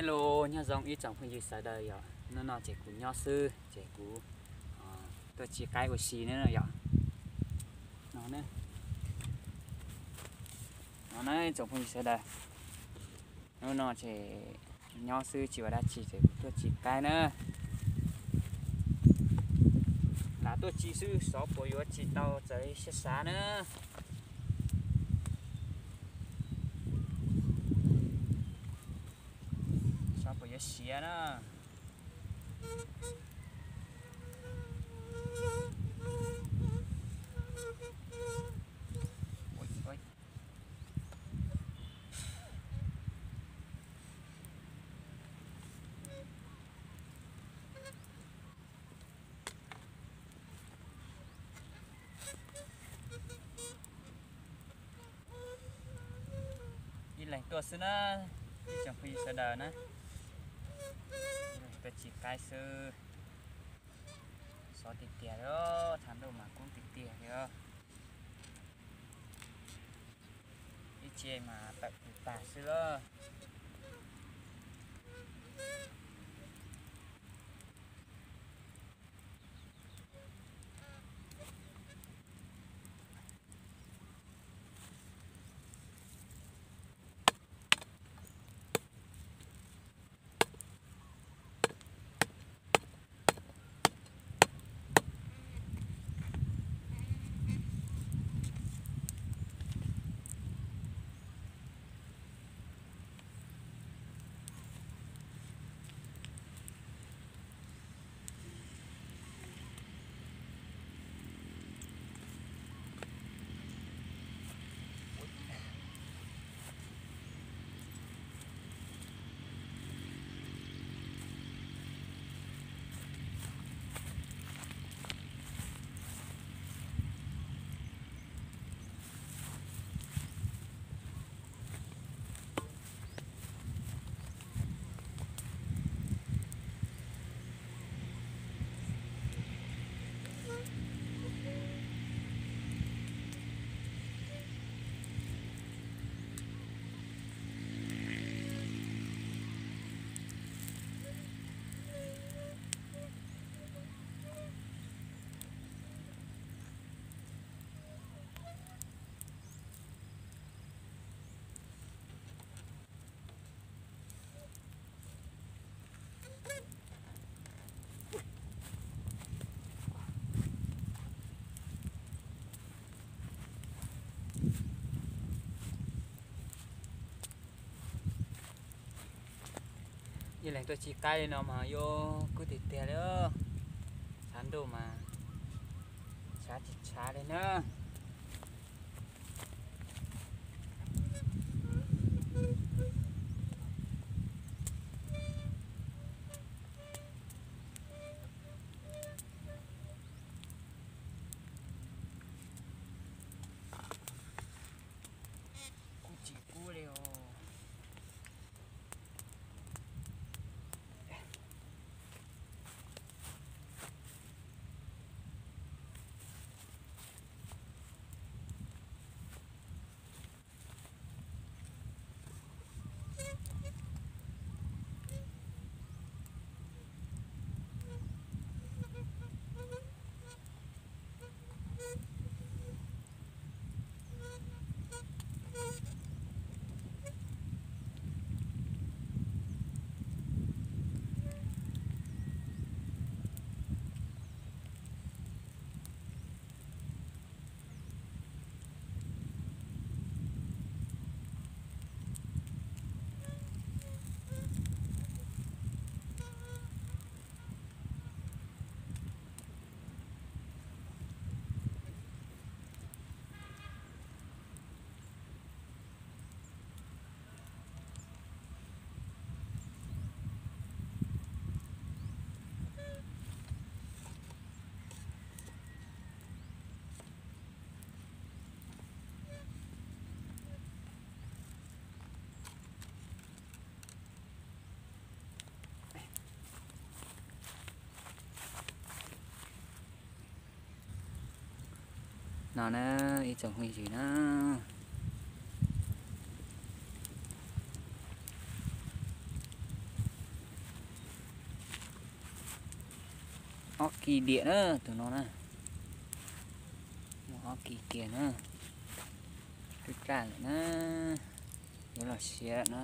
Hello, nyob zoo ib tsoom phooj ywg sawv daws yom. Hnub no ces kuv nyob xwb ces kuv tuaj tsis qaib ua si na yom. No, no na ib tsoom phooj ywg sawv daws, hnub no ces nyob xwb tsis ua dab tsi ces kuv tuaj tsis qaib na. Lam tuaj tsis xwb xyov puas yuav tsis tau txawv siab xav na. Xyov puas yuav siav na. Ib leeg tuaj xwb na, ib tsoom phooj ywg sawv daws na, tuaj tsis qaib xwb. Xyov tiag tiag li, thav ntuj mas kub tiag tiag li. Ib ce mas tawm pw tag xwb lawm. Ib leeg tuaj tsis qaib li no mas yuav kub tiag tiag li. Thav ntuj mas tshav tsis tshav li na. Kub tsis kub li os. No na, ib tsoom phooj ywg na, Ob kis diam na, tus no na. Muaj ob kis kiag na. Twb daj lawm na. Yuav los siav na.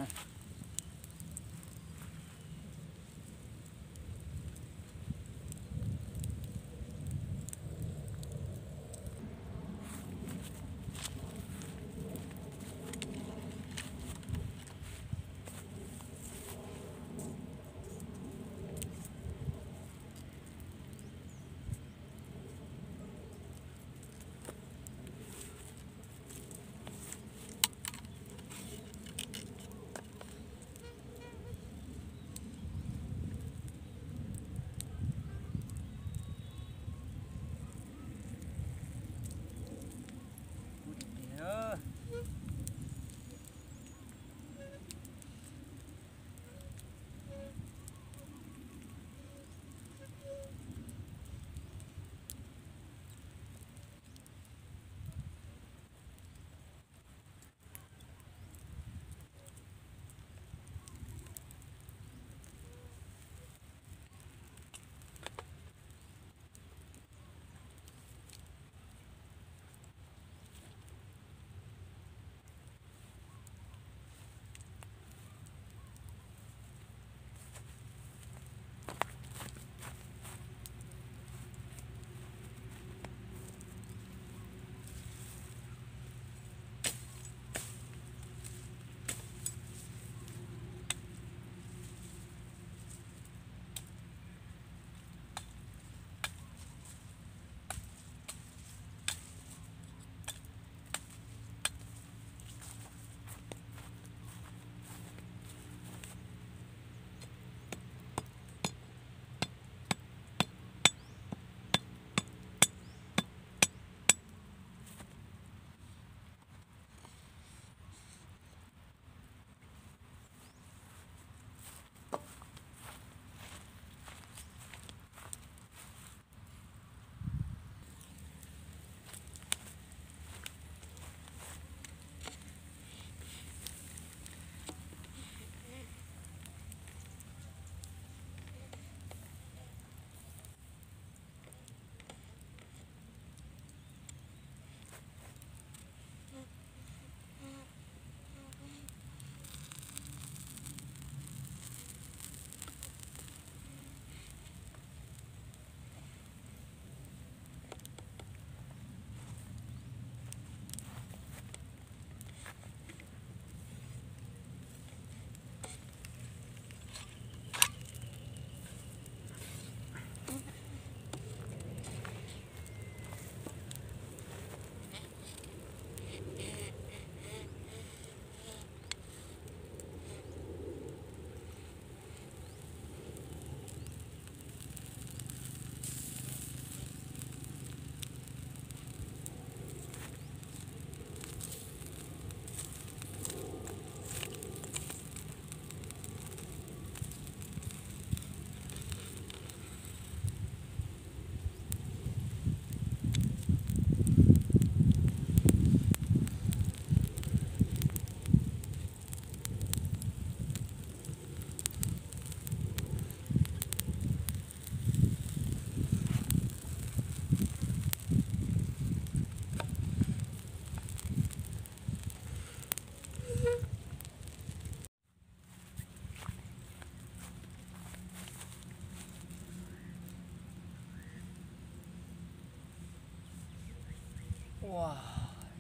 Ua,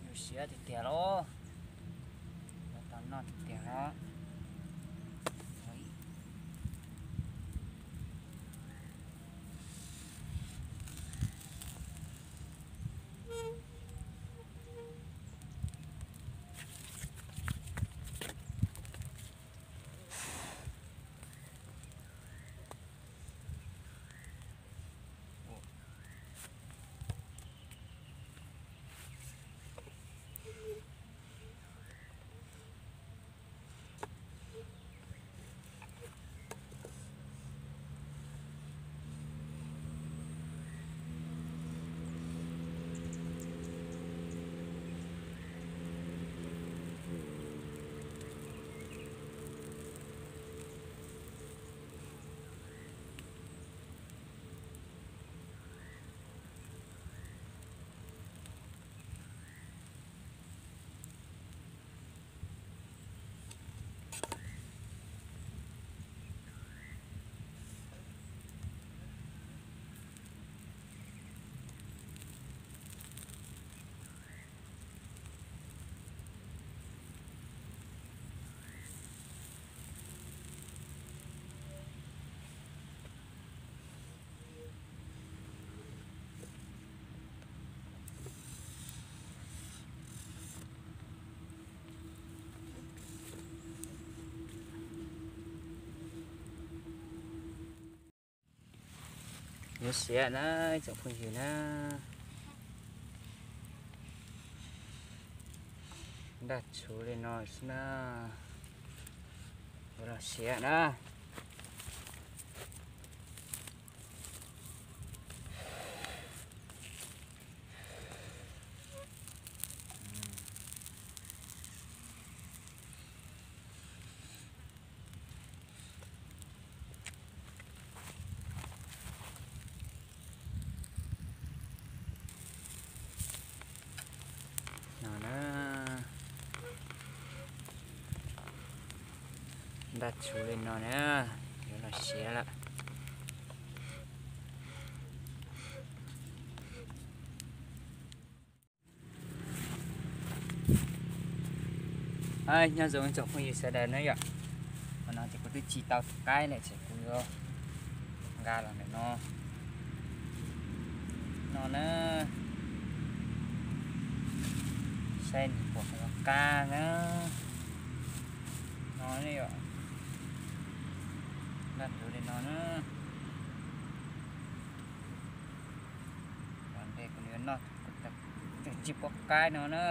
yuav siav tiag tiag lauj. Yuav tau noj tiag tiag lauj. Yuav siav na, tsoom phooj ywg na. Ntaj tsuv li no xwb na. Yuav los siav na. No na, ntaj tsuv li no na, yuav los siav lawm. Nyob zoo tsoom phooj ywg sawv daws na yom. Qhov no ces kuv twb tsis tau tus qaib lawm ces kuv yuav nqa los ntawm no, no na, saib nws puas qab na. No yom, ntaj tsuv li no na. Ua ntej kuv yuav noj, tsis pom qaib no na.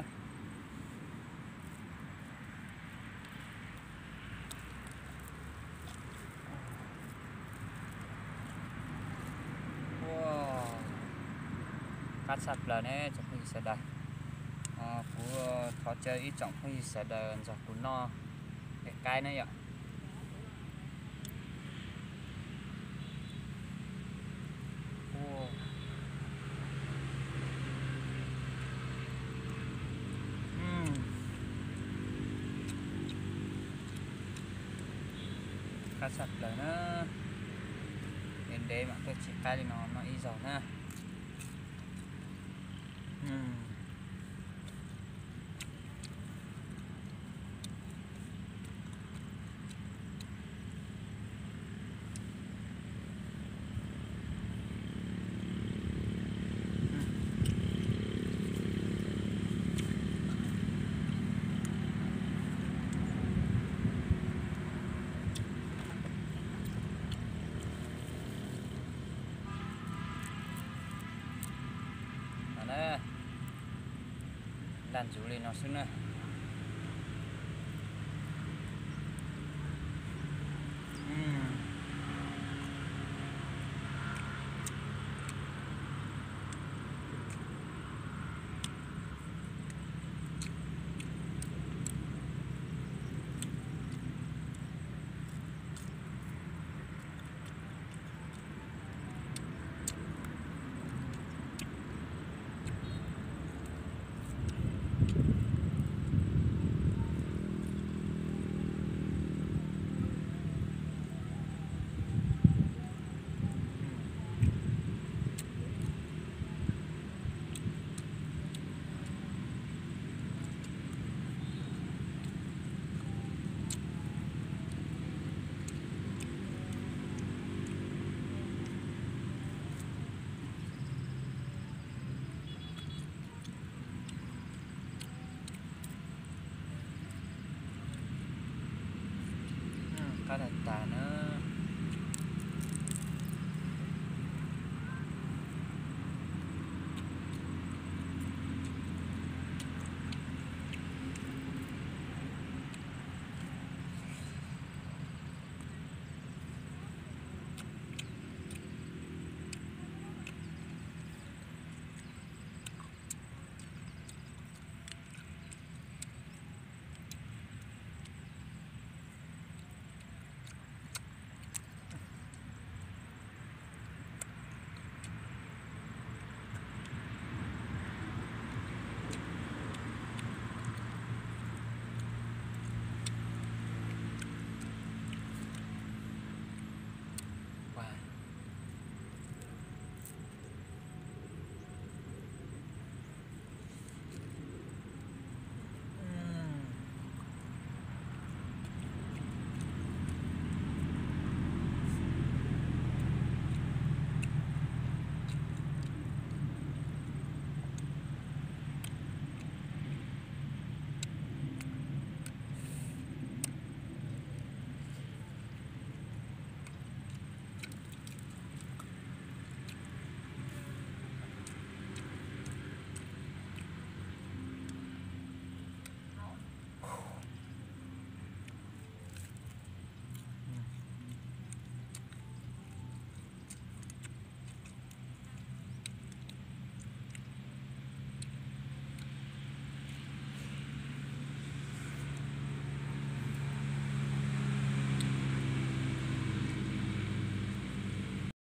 Qab tshaj plaws ne tsoom phooj ywg sawv daws. Kuv thov caw ib tsoom phooj ywg sawv daws nrog kuv noj ua qaib na yom. Qab tshaj plaws na. Ntev ntev mam tuaj tsis qaib li no noj ib zaug na. Ntaj ntsuv li no xwb na. Qab tag tag na.